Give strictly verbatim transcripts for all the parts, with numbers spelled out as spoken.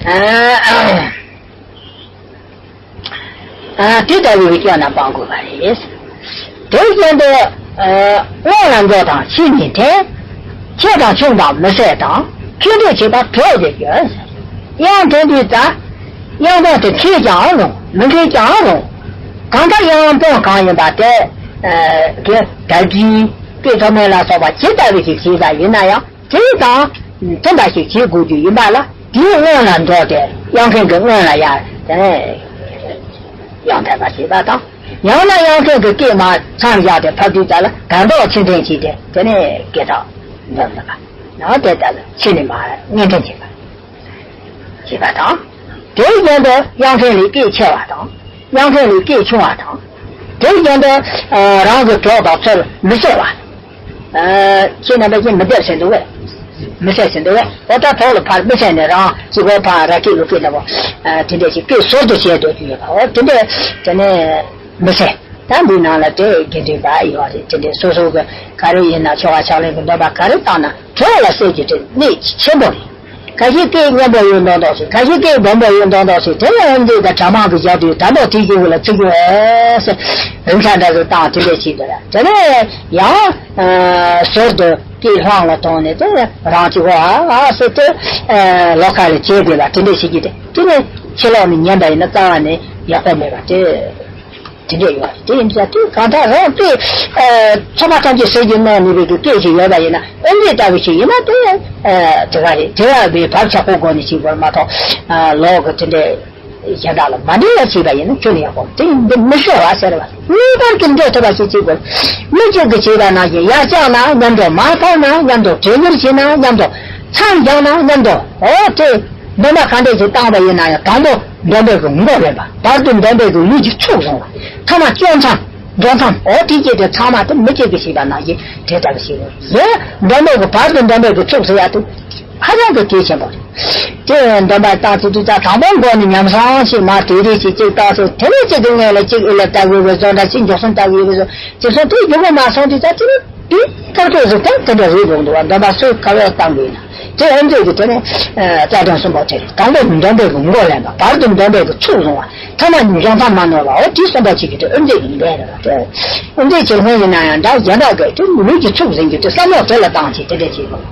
ཨ། ཨ། དེ་ལྟ་བུའི་སྐྱོན་རྣམས་སྤང་དགོས་པ་རེད། དེ་བཞིན་དུ། ཨ། སྔོན་ལ་འགྲོ་དང་ཕྱིས་ནས་འཐེན། ཆེ་དང་ཆུང་དང་མི་བསྲེ་དང་། ཁེ་འདོད་བྱེད་པ་གྲོགས་ཀྱི་སྐྱོན། དབྱངས་འཐེན་དུས་ཙམ། དབྱངས་སྒྲོག་དེ་འཁེལ་ཀྱང་རུང་། མི་འཁེལ་ཀྱང་རུང་། གང་ལྟར་དབྱངས་སྒྲོག་གང་ཡིན་པ་དེ། ཨ། དེ་དར་གྱིས་སྐད་ཐོག་མེད་ལ་སོགས་པ་ཇི་ལྟ་བུ་ཞིག་བྱས་པ་ཡིན་ན་ཡང་། དེ་དང་མཐུན་པ་ཞིག་བྱེད་དགོས་རྒྱུ་ཡིན་པ་ལ། དེའི་སྔོན་ལ་འགྲོ་སྟེ། དབྱངས་འཁེལ་གྱི་སྔོན་ལ་ཡར་དེ་ནས་དབྱངས་འཐེན་པ་བྱེད་པ་དང་། ཡང་ན་དབྱངས་འཁེལ་གྱི་སྐད་མར་མཚམས་བཞག་སྟེ་ཕབ་དུས་ཙམ་ལ་དར་ལྡོག་ཕྱིར་འཐེན་བྱས་ཏེ། དེ་ནས་སྐད་གྲགས་འདོན་དགོས་པ། ཡང་དེ་ལྟར་ཕྱིས་ནས་མར་སྔོན་འཐེན་བྱེད་པ། བྱེད་པ་དང་། དེའི་རྒྱན་དུ་དབྱངས་འཁེལ་ལས་སྐད་ཆེ་བ་དང་། དབྱངས་འཁེལ་ལས་སྐད་ཆུང་བ་དང་། དེའི་རྒྱན་དུ། ཨ། རང་གི་གྲོགས་དང་ཚུལ་མི་བསྲེ་བ། ཨ། ཁྱེད་རྣམ་པས་ཀྱིས་མི་བསྡད་ཟེར་འདུག་གས། མི་བསྲེ་ཟེར་འདུག་གས། འོ་ད་ཐོག་ལ་ཕར་མི་བསྲེ་ནས་རང་གཅིག་པོ་ཕར་ར་སྐད་ལུག་སྐད་འདྲ་པོ། ཨ། དེ་འདྲ་ཞིག་སྐད་ཟུར་དུ་བྱས་འགྲོ་རྒྱུ་ཡོད་པ། འོ་དེ་འདྲ་དེ་ནས་མི་བསྲེ། ད་འདི་ནང་ལ་དེ་དགེ་འདུན་པ་ཡོད་རེད། དེ་འདྲ་སོ་སོ་གི་ག་རེ་ཡིན་ན་ཆོ་ག་ཕྱག་ལེན་གྱི་འདོན་པ་ག་རེ་བཏང་ན་གྲོགས་ལ་བསྲེ་རྒྱུ་དེ་གནད་ཆེན་པོ་རེད། ཁ་ཤས་སྐད་སྙན་པོ་ཡོད་མདོག་མདོག་ཞིག་ཁ་ཤས་སྐད་སྦོམ་པོ་ཡོད་མདོག་མདོག་ཞིག་དེ་ཡང་འདི་དང་གྲྭ་མང་གི་ཞབས་དུས་ད་མདོག་དེ་ཞིག་ལ་ཚིག་ཡོད་ཨེ་ཟེར། རིན་ཆ་འདྲ་བོ་བཏང་དེ་འདྲ་བྱེད་དེ། དེ་ནས་ཡང་། ཨ། ཟུར་དུ་སྐད་ལྷང་ལ་གཏོང་ནས་དེ་རང་གཅིག་པོ་ཨ་ཨ་ཟེར་དེ། ཨ། ལོགས་ཁ་ལ་བྱེད་དགོས་པ་དེ་འདྲ་བྱེད་ཀྱི་དེ། དེ་ནས་ཕྱི་ལོགས་ནས་ཉན་པ་ཡིན་ན་རྩ་བ་ནས་ཡག་པོ་མེད་པ་དེ། དེ་འདྲ་ཡོད་རེད། དེ་ཡིན་ཙང་དེ་གང་ལྟར་རང་སྐད། ཨ། ཚང་མ་ཐམས་ཅད་ཟེར་རྒྱུ་གནང་ནུས་པའི་གི་སྐད་ཅིག་ཡོད་པ་ཡིན་ན། ཨེ་འདི་ལྟ་བུ་ཞིག་ཡིན་ན་དེ། ཨ། དེ་ག་རེད། དེ་ཡང་བའི་བབ་ཆགས་པོ་སྒོ་ནས་བྱེད་དགོས་མ་གཏོགས། ཨ། ལོག་གི་དེ་འདྲ་གཞན་དག་ལ་མ་འདྲེས་པ་བྱས་པ་ཡིན་ན་ཁྱོན་ནས་ཡག་པོ། དེ་འདི་མི་ཤོར་བ་ཟེར་བ་ངེས་པར་གྱི་འདྲེས་ཐུབ་པ་ཞིག་བྱེད་དགོས། མི་གཅིག་གིས་བྱས་པ་ནང་བཞིན་ཡར་བཀྱགས་ན་མཉམ་དུ། མར་འཕངས་ན་མཉམ་དུ། གྲོས་མོལ་བྱས་ན་མཉམ་དུ། མཚམས་བཞག་ན་མཉམ་དུ། འོ་དེ། འདོན་པ་ག་འདྲ་ཞིག་བཏང་བ་ཡིན་ན་ཡང་དང་པོ་འདོན་པའི་གི་མགོ་ལེན་པ། བར་དུ་འདོན་པའི་གི་ལུས་ཀྱི་ཚུགས་བཟུང་བ། ཐ་མ་སྐྱོན་མཚམས་འགྲོ་མཚམས། འོ་དེ་སྐད་དེ་ཚང་མ་དེ་མི་གཅིག་གིས་བྱས་པ་ནང་བཞིན་དེ་ལྟ་བུ་ཞིག་ཡིན། འདོན་པའི་གི་བར་དུ་འདོན་པའི་གི་ཚུགས་ཟེར་ཡ་དེ་ཧ་ཅང་གི་གལ་ཆེན་པོ་རེད། དེ་འདོན་པ་བཏང་ཚུལ་དུས་ཙམ་དང་པོ་མགོ་ནས་ཉམས་སང་ཞིག་མར་དེ་རེ་ཞིག་གཅིག་བཏང་ཚེ། དེ་ནས་གཅིག་གི་སྔོན་ལ་གཅིག་ཨེ་ལ་ལྟ་དགོས་པའི་བཟོ་འདྲ་ཞིག་མགྱོགས་སོང་ལྟ་དགོས་པའི་བཟོ། ཅིག་སོང་དེ་མགྱོགས་པོ་མ་སོང་དུས་ཙམ་དེ་ནས། དེ་ལྟར་དུ་གཟུགས་དང་དེ་འདྲ་རེད་འདུག་འདུག་བ། འདོན་པ་སུས་ག་བས་བཏང་དགོས་ན། དེ་ཨེ་འདྲ་གི་དེ་ནས། ཨ། རྩ་དོན་གསུམ་པོ་དེ་རེད། དང་པོ་འདོན་པའི་གི་མགོ་ལེན་པ། བར་དུ་འདོན་པའི་གི་ཚུགས་བཟུང་བ། ཐ་མ་འགྲོ་མཚམས་མ་ནོར་བ། འོ་དེ་གསུམ་པོ་གཅིག་གི་དེ་ཨེ་འདྲ་གི་འདོན་རེད་བ། དེ་ཨེ་འདྲ་བྱེད་སྔོན་ཡིན་ན་ཡང་འདྲ། གཞན་དག་གི་དེ་ལུས་ཀྱི་ཚུགས་ཟིན་རྒྱུ་དེ་བསམ་བློ་དེ་ལ་བཏང་བྱས་དེ་འདྲ་བྱེད་དགོས།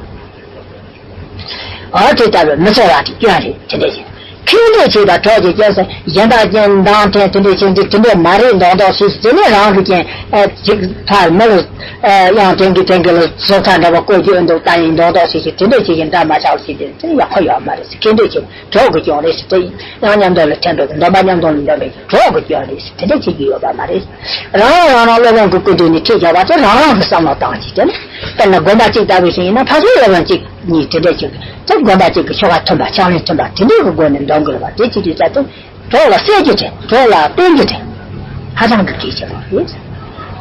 འོ་དེ་ལྟ་བུའི་མི་འཚེ་བ་དེ་སྐྱོན་རེད། དེ་འདྲ་བྱེད། ཁེ་འདོད་བྱེད་པ་གྲོགས་ཀྱི་སྐྱོན་ཟེར། གཞན་དག་གཞན་དང་འཐེན་དེ་འདྲ་བྱེད་འདི་དེ་འདྲ་མ་རེད་མདོག་མདོག་ཞིག་དེ་ནས་རང་གི་རྐྱེན། ཨ། ཅིག་ཕར་མི་ལ། ཨ། ཡང་དེང་གི་དེང་གི་ལ་བཟོ་ཁ་འདྲ་བ་བཀོད་རྒྱུ་འདུག་ད་ཡིན་མདོག་མདོག་ཞིག་ཞིག་དེ་འདྲ་བྱེད་ཀྱི་འདྲ་མ་ཆགས་ཞིག་དེ་ཚོ་ཡག་པོ་ཡོད་མ་རེད། ཁེ་འདོད་བྱེད་གྲོགས་ཀྱི་སྐྱོན་རེད་ཟེར། དེ་ཡང་མཉམ་དུ་ལ་འཐེན་པའི་འདོན་པ་མཉམ་དུ་ལ་འདོན་པའི་གྲོགས་ཀྱི་སྐྱོན་རེད་ཟེར། དེ་འདྲ་བྱེད་ཀྱི་ཡོད་པ་མ་རེད། རང་རང་རང་བློ་ལོངས་ཀྱི་ཀུན་འདུས་ནས་ཁྲིད་རྒྱག་པ་དེ་རང་རང་གི་བསམ་བློ་བཏང་ཞིག་དེ་ནི། དཔེར་ན་དགོན་པ་གཅིག་ལྟ་བུ་ཞིག་ཡིན་ན། ཕ་ཚོའི་བློ་ལོངས་གཅིག་གཉིས་དེ་འདྲ་ཞིག་དེ་དགོན་པ་གཅིག་གི་ཆོ་ག་མཐུན་པ། ཕྱག་ལེན་མཐུན་པ་དེ་འདྲའི་གི་སྒོ་ནས་འདོན་དགོས་པ་དེ་བྱེད་དུས་ཙམ་དུ། གྲོགས་ལ་བསྲེ་རྒྱུ་དེ། གྲོགས་ལ་བསྟེན་རྒྱུ་དེ་ཧ་ཅང་གི་གལ་ཆེན་པོ་རེད།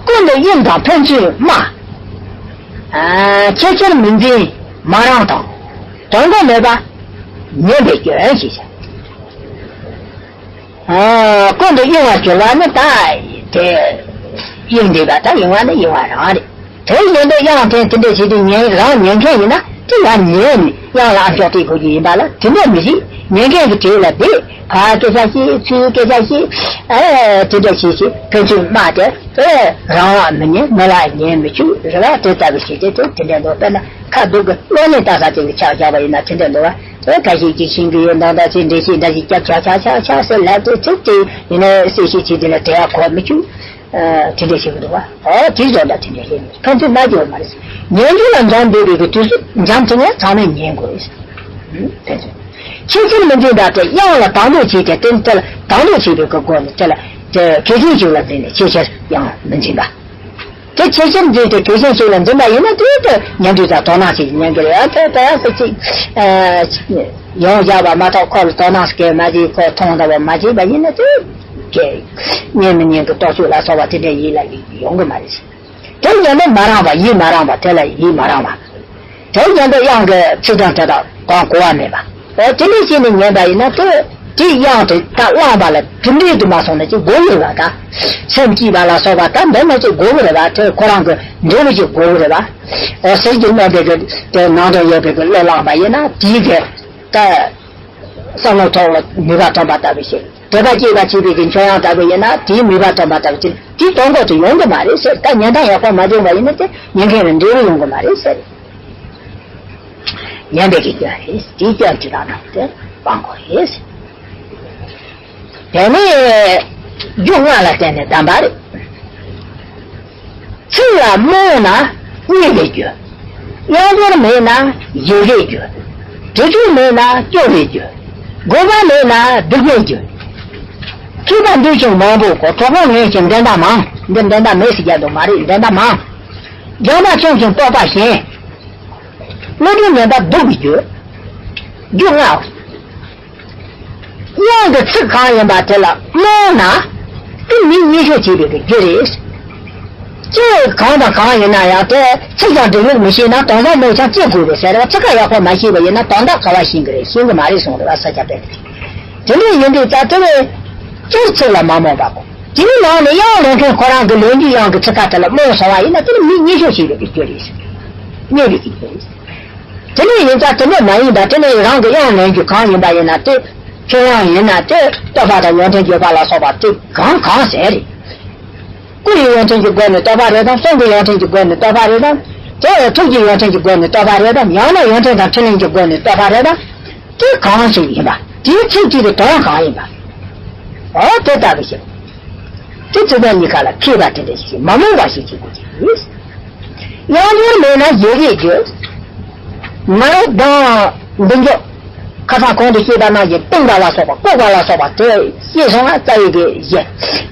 ཀུན་ཏུ་གཡེམ་དང་ཕན་ཚུན་སྨྲ། ཨ། ཆེས་ཆེར་མི་འཛིན་མ་རངས་དང་། དོན་གོ་མེད་པ་ཉན་པའི་སྐྱོན་ཞེས་བྱ། ཨ། ཀུན་ཏུ་གཡེང་བར་གྱུར་པ་ནི་ད་དེ་གཡེང་བསྡད་པ་ད་གཡེང་བ་ནི་གཡེང་བ་རང་རེད། དེ་བཞིན་དུ་དབྱངས་འཐེན་དེ་འདྲ་བྱེད་དུས་ཉན། རང་ཉན་མཁན་ཡིན་ན་དེ་ཡང་ཉན་ནས་དབྱངས་ལ་ཨ་མཆོག་སྟེར་དགོས་ཀྱི་ཡིན་པ་ལ། དེ་འདྲ་མི་བྱེད། ཉན་མཁན་གྱི་གྲས་ལ་བསྡད། ཕར་སྐད་ཆ་བཤད། ཚུར་སྐད་ཆ་བཤད། ཨེ། དེ་འདྲ་བྱེད་བྱེད། ཕན་ཚུན་སྨྲ་སྟེ། ཨེ། རང་ལ་མི་ཉན། མི་ལ་ཉན་མི་བཅུག་རེད་བ། དེ་ལྟ་བུ་བྱེད་དེ་དེ་དེ་འདྲ་འདུག་དཔེར་ན་ཁ་སྡུག་གི་གློ་ནད་ལྟ་ས་དེ་གི་ཆ་བཞག་པ་ཡིན་ན་དེ་འདྲ་འདུག་བ། ཨེ། ཁ་ཤས་ཀྱིས་ཤིང་གི་ཡོད་མདོག་མདོག་ཅིག་འགྲེལ་བཤད་འདྲ་ཞིག་རྒྱབ། ཆ་ཆ་ཆ་ཆ་ཟེར་ལབ་དུས་ཚིག་དེ་ཡིན་ན་གསལ་བཤད་བྱེད་དེ་ལ་དེ་ཡང་གོ་མི་བཅུག་ཨ། དེ་འདྲ་ཞིག་འདུག་བ། ཨོ། དེ་བཟོ་འདྲ་དེ་འདྲ་ཞིག་ཕན་ཚུན་སྨྲ་རྒྱུ་ཡོད་མ་རེད། ཉན་རྒྱུ་ལ་འཛོམས་བསྡད་པའི་གི་དུས་སུ་འཇམ་ཐིང་ངེ་ཚང་མས་ཉན་དགོས། ཨ། ཕན་ཚུན་ཆེས་ཆེར་མི་འཛིན་པ་སྟེ། དབྱངས་ལ་དང་དོད་བྱས་ཏེ་དེ་དེ་ལ་དང་དོད་བྱེད་པའི་གི་སྒོ་ནས་དེ་ལ་དེ་གལ་ཆེན་ཞིག་ལ་འཛིན་ནས་ཆེས་ཆེར་དབྱངས་མི་འཛིན་པ། དེ་ཆེས་ཆེར་འཛིན་ཏེ་གལ་ཆེན་ཞིག་ལ་འཛིན་པ་ཡིན་ན། དེ་དེ་ཉན་དུས་ད་དོ་སྣང་ཞིག་ཉན་གི་རེད། ཨ། དེ་ད་ཡང་ཚིག་གཅིག་ཨ། ཡོང་བཞག་པ་མ་གཏོགས་ཁོ་ལ་དོ་སྣང་སྐད་མ་བྱེད། ཁོ་མཐོང་ལྟ་བུ་མ་བྱེད་པ་ཡིན་ན་དེ། ཀྱེ། ཉན་མི་ཉན་གྱི་རྟོག་དཔྱོད་ལ་སོགས་པ་དེ་འདྲ་ཡིད་ལ་ཡོང་གི་མ་རེད། དེ་ཉན་ན་མ་རངས་པ། ཡིད་མ་རངས་པ། དེ་ལ་ཡིད་མ་རངས་པ། དེ་ཉན་དུས་དབྱངས་ཀྱི་ཚིག་དོན་དེ་དག་གང་གོ་བ་མེད་པ། འོ། དེ་འདྲ་བྱས་ནས་ཉན་པ་ཡིན་ན་དེ། དེ་དབྱངས་དེ་ད་བླངས་པ་ལ་དེ་འདྲའི་དུ་མ་སོང་ན་ཅིག་མགོ་ཡུར་བ་དང་། སེམས་སྐྱིད་པ་ལ་སོགས་པ་ད་འདི་ན་ཅིག་དགོས་ཀྱི་རེད་པ། དེ་ཁོ་རང་གི་འབྲས་བུ་ཅིག་དགོས་ཀྱི་རེད་པ། འོ། ཟེར་གྱི་སྨོན་པའི་གི་དེ་ནང་དུ་ཡོད་པའི་གི་བློས་བླངས་པ་ཡིན་ན། དེའི་གི་ད། བསམ་བློ་ཐོག་ལ་ནུས་པ་ཐོན་པ་ལྟ་བུ་ཞིག་དད་པ་སྐྱེས་པ་བྱས་པའི་གི་འཆར་ཡང་ལྟ་བུ་ཡིན་ན་དེའི་ནུས་པ་ཐོན་པ་ལྟ་བུ་ཅིག་དེའི་དོན་གོ་དུ་ཡོང་གི་མ་རེད་ཟེར། ད་ཉན་སྟངས་ཡག་པོ་མ་བྱུང་བ་ཡིན་ན་དེ་ཉན་མཁན་ལ་འབྲས་བུ་ཡོང་གི་མ་རེད་ཟེར། ཉན་པའི་གི་སྐྱོན་རེད། དེའི་སྐྱོན་དེ་དག་རྣམས་དེ་སྤང་དགོས་རེད། དེ་ནས་རྒྱུ་ལྔ་ལ་བརྟེན་ནས་གདམས་པ་རེད། ཚིག་ལ་རྨོངས་ན་རྙེད་པའི་རྒྱུ། དབྱངས་འབྱོར་མེད་ན་བརྗེད་པའི་རྒྱུ། དྲི་ཆུ་མེད་ན་སྐྱོ་བའི་རྒྱུ། དགོས་པ་མེད་ན་སྡུག་པའི་རྒྱུ། མཁས་པ་འདུས་ཤིང་མང་པོ་གོ། གྲོགས་པོ་ངན་ཞིང་འགྲན་ཟླ་མང་། འདི་འགྲན་ཟླ་མེད་ཟེར་རྒྱུ་མ་རེད། འགྲན་ཟླ་མང་། སྦྱངས་པ་ཆུང་ཞིང་སྤོབས་པ་ཞན། བློ་གྲོས་ངན་པ་སྡུག་པའི་རྒྱུ། རྒྱུ་ལྔ། དབྱངས་ཀྱི་ཚིག་གང་ཡིན་པ་དེ་ལ་རྨོངས་ན། དེ་མིག་གཉིད་ཤོར་བྱེད་པའི་རྒྱུ་རེད། ཅི་གང་དང་གང་ཡིན་ན་ཡང་དེ་ཚིག་ཀྱང་སྒྲིག་ལུགས་མི་ཤེས་ན་དོན་དག་མེད་ཀྱང་ཅི་དགོས་པའི་ཟེར་བ། ཚིག་ཀ་ཡག་པོ་མ་ཤེས་པ་ཡིན་ན་དོན་དག་ག་བ་ཤེས་ཀྱི་རེད། ཤེས་ཀྱི་མ་རེད་གསུངས་རེད་བ་ས་སྐྱ་པས། དེ་འདྲ་ཡིན་དུས་ད་དེ་ནས་སྤྱིར་ཚིག་ལ་མ་རྨོངས་པ་དགོས། དེའི་ནང་ནས་དབྱངས་ལེན་མཁན་ཁོ་རང་གི་ལེན་རྒྱུ་དབྱངས་ཀྱི་ཚིག་ཀ་དེ་ལ་རྨོངས་སོང་བ་ཡིན་ན་དེ་ནི་མིག་གཉིད་ཤོར་བྱེད་པའི་རྒྱུ་རེད། རྙེད་པའི་རྒྱུ་རེད། དེ་ནས་ཡིན་ཙང་དེ་ནས་མ་ཡིན་པ་དེ་ནས་རང་གི་དབྱངས་ལེན་རྒྱུ་གང་ཡིན་པ་ཡིན་ན་དེ། ཁྱོད་རང་ཡིན་ན་དེ་བསྟོད་པ་དང་ཡོན་ཏན་བརྗོད་པ་ལ་སོགས་པ་དེ་གང་གང་ཟེར་རེད། སྐུ་ཡི་ཡོན་ཏན་གྱི་སྒོ་ནས་བསྟོད་པ་རེད་དམ། གསུང་གི་ཡོན་ཏན་གྱི་སྒོ་ནས་བསྟོད་པ་རེད་དམ། དེ་ཐུགས་ཀྱི་ཡོན་ཏན་གྱི་སྒོ་ནས་བསྟོད་པ་རེད་དམ། ཡང་ན་ཡོན་ཏན་དང་འཕྲིན་ལས་ཀྱི་སྒོ་ནས་བསྟོད་པ་རེད་དམ། དེ་གང་ཞིག་ཡིན་པ། དེའི་ཚིག་གཅིག་གི་དོན་གང་ཡིན་པ། འོ་དེ་ལྟ་བུ་ཞིག་དེ་ཚོ་དང་གཉིས་ཀ་ལ་མཁས་པ་དེ་འདྲ་ཞིག་མ་རྨོངས་པ་ཞིག་བྱེད་དགོས་ཀྱི་ཡོད། དབྱངས་འབྱོར་མེད་ན་བརྗེད་པའི་རྒྱུ། ང་རོ་དང་འདི་འཇོག་ཁ་སང་གོང་དུ་བཤད་པ་ནང་བཞིན་བཏུང་བ་ལ་སོགས་པ་བཀོག་པ་ལ་སོགས་པ་དེ་ཤེས་སོང་ན་རྩ་བའི་གི་གཞི།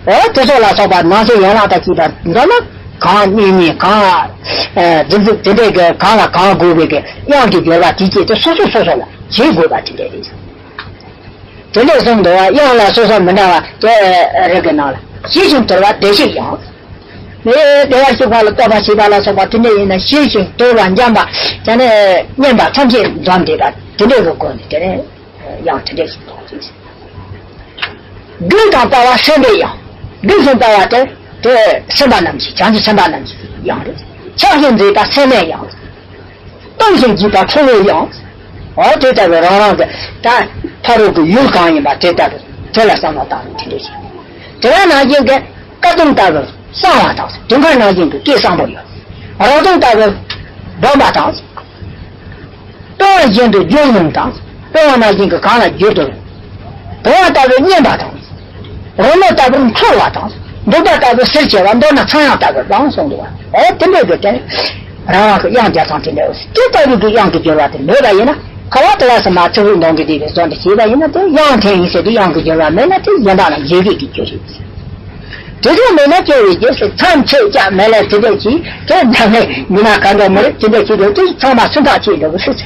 འོ་དེ་སོགས་ལ་སོགས་པ་ནང་གསེས་ཡན་ལག་དང་བཅས་པ་འདྲ་ན་གང་གཉིས་གཉིས་གང་། ཨ་རྫིག་རྫིག་དེ་འདྲའི་གི་གང་ལ་གང་དགོས་པའི་གི་དབྱངས་ཀྱི་སྦྱོར་བ་དེ་བཅས་དེ་སོ་སོ་སོ་སོ་ལ་བྱེད་དགོས་པ་དེ་འདྲ་རེད། དེ་འདྲ་གསུངས་འདུག་བ། དབྱངས་ལ་སོ་སོ་མི་འདྲ་བ་དེ་རིགས་ཀྱི་ནང་ལ་ཞི་ཞིང་དུལ་བ་བདེ་གཤེགས་དབྱངས། མི་བདེ་བར་གཤེགས་པ་ལ་བསྟོད་པ་བྱེད་པ་ལ་སོགས་པ་དེ་འདྲ་ཡིན་ན་ཞི་ཞིང་དུལ་བ་འཇམ་པ་དེ་ནས་སྙན་པ་ཐམས་ཅད་འཛོམས་བསྡད་པ་དེ་འདྲའི་གི་སྒོ་ནས་དེ་ནས་དབྱངས་དེ་འདྲ་ཞིག་གཏོང་ཅིང་། སྒྲོལ་དང་དཔའ་བ་སེམས་དཔའི་དབྱངས། སྒྲོལ་ཞིང་དཔའ་བ་དེ་དེ་སེམས་དཔའ་རྣམས་ཀྱི་བྱང་ཆུབ་སེམས་དཔའ་རྣམས་ཀྱི་དབྱངས་རེད། ཕྱག་ཞིང་མཛེས་པ་སེམས་མའི་དབྱངས། གཏུམ་ཞིང་འཇིགས་པ་ཁྲོ་བོའི་དབྱངས། འོ་དེ་ལྟ་བུའི་རང་རང་གི་ད་ཕ་རོལ་གྱི་ཡུལ་གང་ཡིན་པ་དེ་ལྟ་བུ་དེ་ལ་བསམ་བློ་བཏང་ནས་དེ་འདྲ་བྱེད། དེ་ལ་ནང་བཞིན་གྱི་བཀའ་གདམས་ལྟ་བུ་གསང་བ་དང་དུང་དཀར་ནང་བཞིན་གྱི་སྐད་གསང་པོ་ཡོད། རབ་གདམས་ལྟ་བུ་སྡོམ་པ་དང་། སྤེལ་བ་བཞིན་དུ་བརྗོད་ཡོང་དང་། སྤེལ་བ་ནང་བཞིན་གྱི་གང་ལ་བརྗོད་དོ། བོར་བ་ལྟ་བུ་མཉེན་པ་དང་། རོལ་མོ་ལྟ་བུར་འཁྲོལ་བ་དང་། འདུག་པ་ལྟ་བུ་ཟིལ་ཆེ་བ། མདོར་ན་ཚངས་དབྱངས་ལྟ་བུར་ལྡང་གསུངས་འདུག་བ། འོ་དེ་འདྲའི་གི་དེ་རང་རང་གི་དབྱངས་རྒྱ་ཚང་དེ་འདྲ་འོ་དེ་ལྟ་བུའི་གི་དབྱངས་ཀྱི་སྦྱོར་བ་དེ་མེད་པ་ཡིན་ན་ཁ་བ་དེ་ལ་སི་མ་ཚིག་རིགས་ནང་གི་དེ་བའི་བཟོ་འདྲ་བྱས་པ་ཡིན་ན་དེ་དབྱངས་འཐེན་ཡིན་ཟེར་དུས་དབྱངས་ཀྱི་སྦྱོར་བ་མེད་ན་དེ་གཞན་དག་ལ་འཇལ་བའི་གི་རྒྱུ་རེད། དེ་ཚོ་མེད་ན་སྐྱོ་བའི་རྒྱུ་ཟེར། མཚམས་ཆད་ཀྱང་མེད་ལ་དེ་འདྲ་གྱིས་དེ་འདྲ་ནས་མི་མ་ག་འདྲ་མི་རེད་དེ་འདྲ་གྱིས་དེ་དུས་ཚང་མ་སུན་ཐག་ཆད་འགྲོ་གི་ཟེར།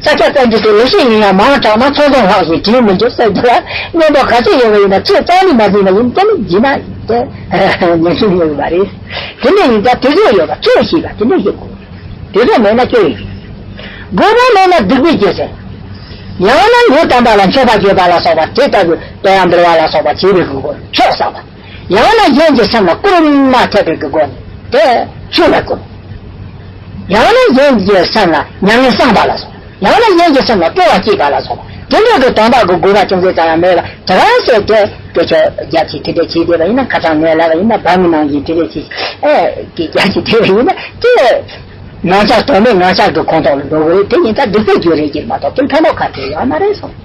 ས་སྐྱ་བཀའ་འདྲི་དེ་ལེགས་བཤད་ཡིན་ཡང་མང་དྲགས་ན་ཚོང་ཟོག་ལྷག་བཞིན་དྲིན་མི་འཇོག་ཟེར་འདུག་ལ། སྙན་པོ་ག་ཚོད་ཡོད་པ་ཡིན་ན་ཚོད་རྩ་ནས་མ་ཟིན་པ་ཡིན། དེ་ནི་བགྱིས་ན་དེ་ཉན་སྲུང་ཡོད་པ་རེད། དེ་འདྲ་ཡིན་ཙང་དེ་ཚོད་ཡོད་པ་ཚོད་ཤེས་པ་དེ་འདྲ་ཞིག་དགོས། དེ་ཚོད་མེད་ན་སྐྱོ་ཡི་དགོས་པ་མེད་ན་སྡིག་པའི་རྒྱུ་ཟེར། ཡང་ན་ལུང་དམ་པ་ལ་མཆོད་པ་བརྗོད་པ་ལ་སོགས་པ་དེ་ལྟ་བུའི་དོན་ཡང་འབུལ་བ་ལ་སོགས་པ་བྱེད་པའི་དགོས་མཆོག་བསགས་པ། ཡང་ན་གཞན་གྱི་སེམས་ལ་བསྐུར་མ་ཐེབས་པའི་སྒོ་ནས་དེ་ཆོས་ལ་བསྐུར། ཡང་ན་གཞན་གྱི་སེམས་ལ་མྱ་ངན་བསངས་པ་ལ་སོགས། ཡང་ན་གཞན་གྱི་སེམས་ལ་སྤྲོ་བ་སྐྱེས་པ་ལ་སོགས། དེ་འདྲ་གི་དོན་དག་གི་དགོས་པ་ཅུང་ཟད་ཙམ་ཡང་མེད་ལ་དེ་ག་ཟེར་ཏེ་སྐད་ཆ་རྒྱབ་ཀྱི་དེ་འདྲ་བྱས་བསྡད་པ་ཡིན་ན། ཁ་སང་ངས་ལབ་པ་ཡིན་ན་འབའ་མི་ནང་བཞིན་དེ་འདྲ་བྱས་ཨེ་ཀྱི་རྒྱབ་ཀྱི་བསྡད་པ་ཡིན་ན་དེ་ངང་ཆགས་དོན་མེད་ངང་ཆགས་ཀྱི་ཁོངས་གཏོགས་ལ་འགྲོ་གི་རེད། དེ་ཡིན་ཙང་སྡིག་པའི་རྒྱུ་རེད་ཀྱི་མ་གཏོགས་དེ་ཕན་ཐོགས་ག་ཚོད་ཡོད་མ་རེད་གསུངས།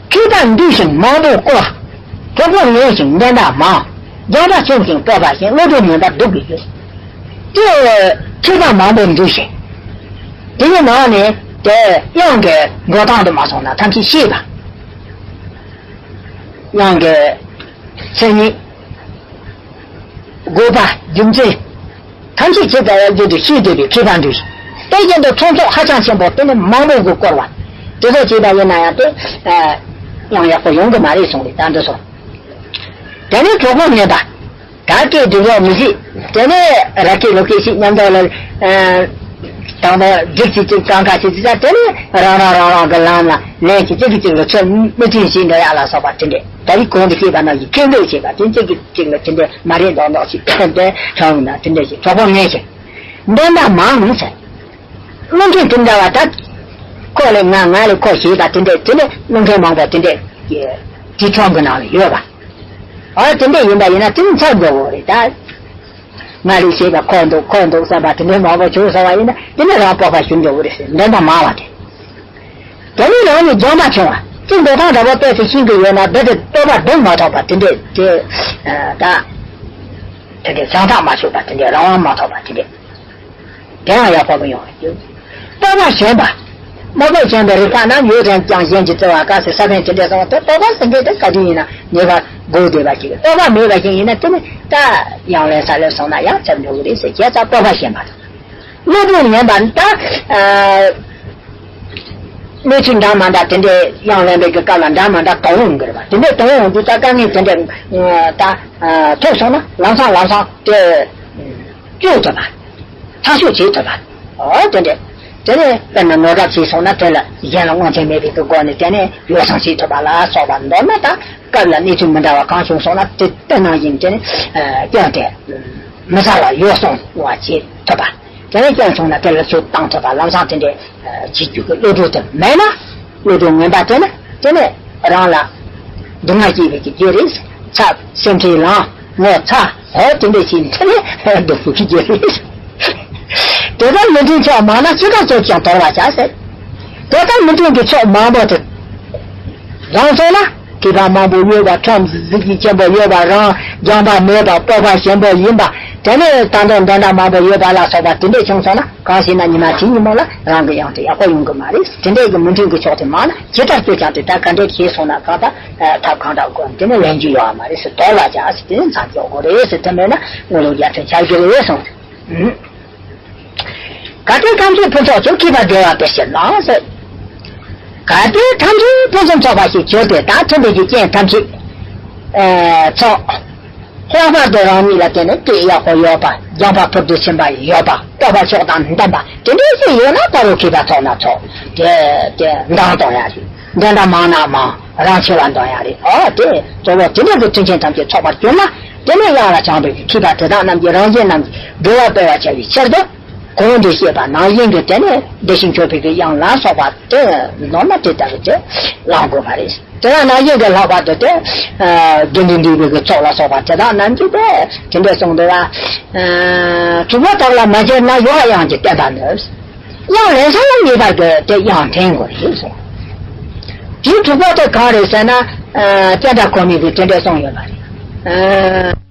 མཁས་པ་འདུས་ཤིང་མང་པོ་བསྐོར། གྲོགས་པོ་ངན་ཞིང་འགྲན་ཟླ་མང་། སྦྱངས་པ་ཆུང་ཞིང་སྤོབས་པ་ཞན། བློ་གྲོས་ངན་པ་སྡུག་གི་རྒྱུ། དེ་མཁས་པ་མང་པོ་འདུས་ཤིང་། དེ་གི་ནང་ནས་དེ་དབྱངས་ཀྱི་འགྲོ་སྟངས་དུ་མ་སོང་ན་ཐམས་ཅད་ཤེས་པ། དབྱངས་ཀྱི་མཚན་ཉིད། དགོས་པ། རྒྱུ་མཚན། ཐམས་ཅད་ཇི་ལྟ་བ་བཞིན་དུ་ཤེས་བསྡད་པའི་མཁས་པ་འདུས་ཤིང་། དེ་བཞིན་དུ་ཚོགས་ཚོགས་ཧ་ཅང་ཆེན་པོ་དེ་ནི་མང་པོ་གིས་བསྐོར་བ། དེ་ཚོ་བྱས་པ་ཡིན་ན་ཡང་དེ་ཡང་ཡག་པོ་ཡོང་གི་མ་རེད་གསུངས་རེད། ད་འདི་ཚོ། དེ་ནས་གྲོགས་པོ་ངན་པ། ད་སྐད་སྒྲིག་རོགས་མི་བྱེད། དེ་ནས་ར་སྐད་ལོ་སྐད་ཞིག་མཉམ་དུ་ལ། དང་པོ་སྒྲིག་ཅིག་ཅིག་གང་ག་ཅིག་ཅིག་དེ་ནས་རང་རང་རང་རང་གི་ལམ་ལ་ལན་ཅིག་ཅིག་གིས་ཅིག་ལ་ཚོད་མི་མཐུན་ཞིག་འགྲོ་ཡག་ལ་སོགས་པ་དེ་འདྲས། ད་རིང་གོང་དུ་བཤད་པ་ནང་བཞིན་ཁེངས་སྐྱུང་བྱེད་པ་དེ་གཅིག་གིས་གཅིག་ལ་དེ་འདྲས་མ་རེད་མདོག་མདོག་ཅིག་དེ་ལྷང་ཡིན་ན་དེ་འདྲས་ཞིག་གྲོགས་པོ་ངན་ཞིང་འགྲན་ཟླ་མང་ཟེར། བློ་མཐུན་དེ་འདྲ་བ་ད་ ཁོ་ལས་ང་ང་ལས་ཁོ་ཞེས་པ་དེ་འདྲས་དེ་ནས་སློབ་མཁན་མང་པོ་དེ་འདྲས་ཀྱི་དེ་ཁྲོམ་གི་ནང་ལ་ཡོད་པ། ཨ་དེ་འདྲས་ཡིན་པ་ཡིན་ན་དེ་ནི་ཚར་འགྲོ་གི་རེད་ད། ང་ལས་ཞེས་པ་ཁོ་འདུག་ཁོ་འདུག་བསམ་པ་དེ་འདྲས་མང་པོ་བྱུང་སོང་བ་ཡིན་ན་དེ་ནི་རང་སྤོབས་པ་ཞུམ་འགྲོ་གི་རེད་ཟེར་འདོན་པ་མང་བ་དེ། དེ་ནས་རང་ཉིད་སྦྱངས་པ་བྱུང་བ་གཅིག་འདོད་སྟངས་འདྲ་པོ་ཏོག་ཙམ་ཤེས་ཀྱི་ཡོད་ན་རྦད་དེ་སྤོབས་པ་སྡོམ་མ་ཐུབ་པ་དེ་འདྲས་དེ་ད་དེ་འདྲས་བྱང་ཐག་མ་ཆོད་པ་དེ་འདྲས་རང་དབང་མ་ཐོབ་པ་དེ་འདྲས། དེ་ཡང་ཡག་པོ་མི་ཡོང་བ་ཡོད། སྤོབས་པ་ཞན་པ། དམའ་དཔོན་ཞན་པའི་རིགས་ཁག་རྣམས་ཡོད་ཙང་ཀྱང་གཞན་གྱིས་བརྩི་བ་དཀའ་ཟེར་ས་བོན་དེ་འདྲས་སོང་བ་དེ་སྤོབས་པ་ཟེར་མཁན་དེ་ག་དུས་ཡིན་ན་ངེས་པར་དགོས་བསྡད་པ་ཅིག་སྤོབས་པ་མེད་པ་ཞིག་ཡིན་ན་དེ་ནི་ད་ཡང་ལན་ས་ལོན་སོང་ན་ཡང་ཚབ་འགྲོ་གི་རེད་ཟེར་བྱས་ཙང་སྤོབས་པ་ཞན་པ་དང་། བློ་གྲོས་ངན་པ་ད། གནས་ཚུལ་འདྲ་མ་འདྲ་དེ་འདྲའི་དབྱངས་ལེན་པའི་གི་སྐབས་ལ་འདྲ་མ་འདྲ་དོན་ཡོང་གི་རེད་པ། དེ་འདྲའི་དོན་ཡོང་དུས་ད་དཀའ་ངལ་དེ་འདྲ་ད་ཐུག་སོང་ན་ལམ་སང་ལམ་སང་དེ་སྐྱོབ་ཐུབ་པ། ཐག་གཅོད་བྱེད་ཐུབ་པ། འོ་དེ་འདྲ། དེ་ནས་དཔེར་ན་ནོར་འཁྲུལ་བྱས་སོང་ན་དེ་ལ་གཞན་ལ་མངོན་མཐོ་མེད་པའི་གི་སྒོ་ནས་དེ་ནས་ཡོ་བསྲང་བྱེད་ཐུབ་པ་ལ་སོགས་པ། མདོར་ན་ད་སྐབས་ལ་གནས་ཚུལ་མི་འདྲ་བ་གང་བྱུང་སོང་ན་དེ་དེ་ནང་བཞིན་དེ་ནས་སྐྱོན་དེ་མི་བཟའ་ལ་ཡོ་བསྲང་བ་བྱེད་ཐུབ་པ། དེ་ནས་སྐྱོན་བྱུང་ན་དེ་ལ་ཚུར་བཏང་ཐུབ་པ། ལམ་སང་དེ་འདྲའི་བྱེད་རྒྱུ་གི་བློ་གྲོས་དེ་མེད་ན། བློ་གྲོས་ངན་པ་དེ་ནི་དེ་ནས་རང་ལ་སྡུག་བསྔལ་སྐྱེལ་བའི་གི་རྒྱུ་རེད། ཚ་སེམས་ཁྲལ་ལངས་ངོ་ཚ་འོ་དེ་འདྲ་བྱས་ནས་དེ་ནས་སྡུག་པོ་གི་རྒྱུ་རེད། དེ་ལྟར་མི་མཐུན་ཕྱོགས་མང་ན་ཅི་དགར་ཚོགས་ཀྱང་དོར་བར་བྱ་ཟེར། དེ་ལྟར་མི་མཐུན་གྱི་ཕྱོགས་མང་པོ་དེ། རང་སོང་ན་མཁས་པ་མང་པོ་ཡོད་པ། ཁྲོམ་གཟི་བརྗིད་ཆེན་པོ་ཡོད་པ། རང་སྦྱངས་པ་མེད་པ། སྤོབས་པ་ཞན་པོ་ཡིན་པ། དེ་ནས་ད་དུང་འདོན་སྒྲ་མང་པོ་ཡོད་པ་ལ་སོགས་པ་དེ་འདྲས་བྱུང་སོང་ན། གང་ཞེ་ན་ཉི་མ་དེའི་ཉིན་མོ་ལ་རང་གི་དབྱངས་དེ་ཡག་པོ་ཡོང་གི་མ་རེད། དེ་འདྲས་ཀྱི་མི་མཐུན་གྱི་ཕྱོགས་དེ་མང་ན་ཇི་ལྟར་བསྐྱོད་ཀྱང་དེ་ལྟར་ག་འདྲས་བྱས་སོང་ན་གང་ལྟར་ཐབས་གང་དྲག་སྒོ་དེ་ནས་ལེན་རྒྱུ་ཡོད་མ་རེད་ཟེར། དོར་བ་བྱ་ཟེར། དེ་ནས་མཚམས་འཇོག་དགོས་རེད་ཟེར། དེ་མེད་ན་དངུལ་ལོ་བརྒྱ་ཐོན་ཆགས་ཀྱི་རེད་གསུངས། གལ་ཏེ་ཐམས་ཅད་ཕུན་ཚོགས་ཚུལ། མཁས་པ་བདེ་བ་དཔེར་བྱེད་ན་ཟེར། གལ་ཏེ་ཐམས་ཅད་ཕུན་སུམ་ཚོགས་པ་ཞིག་གྱུར་ཏེ། ད་མཐུན་པའི་གི་རྐྱེན་ཐམས་ཅད་ཨེ་ཚོགས། ལྷག་པར་དུ་རང་ཉིད་ལ་བརྟེན་ནས་སྐད་ཡག་པོ་ཡོད་པ། སྦྱངས་པ་ཕུལ་དུ་ཕྱིན་པ་ཡོད་པ། སྤོབས་པ་མཆོག་དང་ལྡན་པ། དེ་འདྲའི་ཞིག་ཡོད་ན་ད་རུང་མཁས་པ་ཚོགས་ན་ཚོགས། དེ་དེ་འདང་གཏོང་ཡ་རེད། འདོན་སྒྲ་མང་ན་མང་། རང་ཆེ་བ་འདོན་ཡ་རེད། ཨོ་དེ་གཙོ་བོ་དེ་འདྲ་གི་མཐུན་རྐྱེན་ཐམས་ཅད་ཚོགས་པར་གྱུར་ན། དེ་ནས་དབྱངས་ལ་བྱམས་པའི་མཁས་པ་དེ་དག་རྣམས་ཀྱིས་རང་གཞན་རྣམས་ཀྱི་དགེ་བ་སྤེལ་བར་བྱ་བའི་ཕྱིར་དུ། གོང་དུ་བཤད་པ་ནང་བཞིན་གྱི་དེ་ནས་བདེ་ཞིང་སྐྱོབ་པའི་གི་དབྱངས་ལ་སོགས་པ་དེ་མདོར་ན་དེ་ལྟ་བུ་དེ་བླང་དགོས་པ་རེད། དེ་དག་ནང་བཞིན་གྱི་ལྷག་པར་དུ་དེ་དགེ་འདུན་འདུས་པའི་གི་ཚོགས་ལ་སོགས་པ་དེ་དག་རྣམས་ཀྱིས་དེ་དེ་འདྲ་གསུངས་འདུག་བ། དྲུག་པོ་དག་ལ་མ་སྦྱར་ན། ཡོད་པ་དབྱངས་ཀྱི་བསྟན་པ་ནི། དབྱངས་ལེན་ས་ལ་ངེས་པར་དུ་དེ་དབྱངས་འཐེན་དགོས་རེད་གསུངས། དེའི་དྲུག་པོ་དེ་གང་རེད་ཟེར་ན། ཨ་སྤྱན་དྲངས་གོ་མིན་གྱིས་དེ་འདྲ་གསུངས་ཡོད་པ་རེད། ཨ།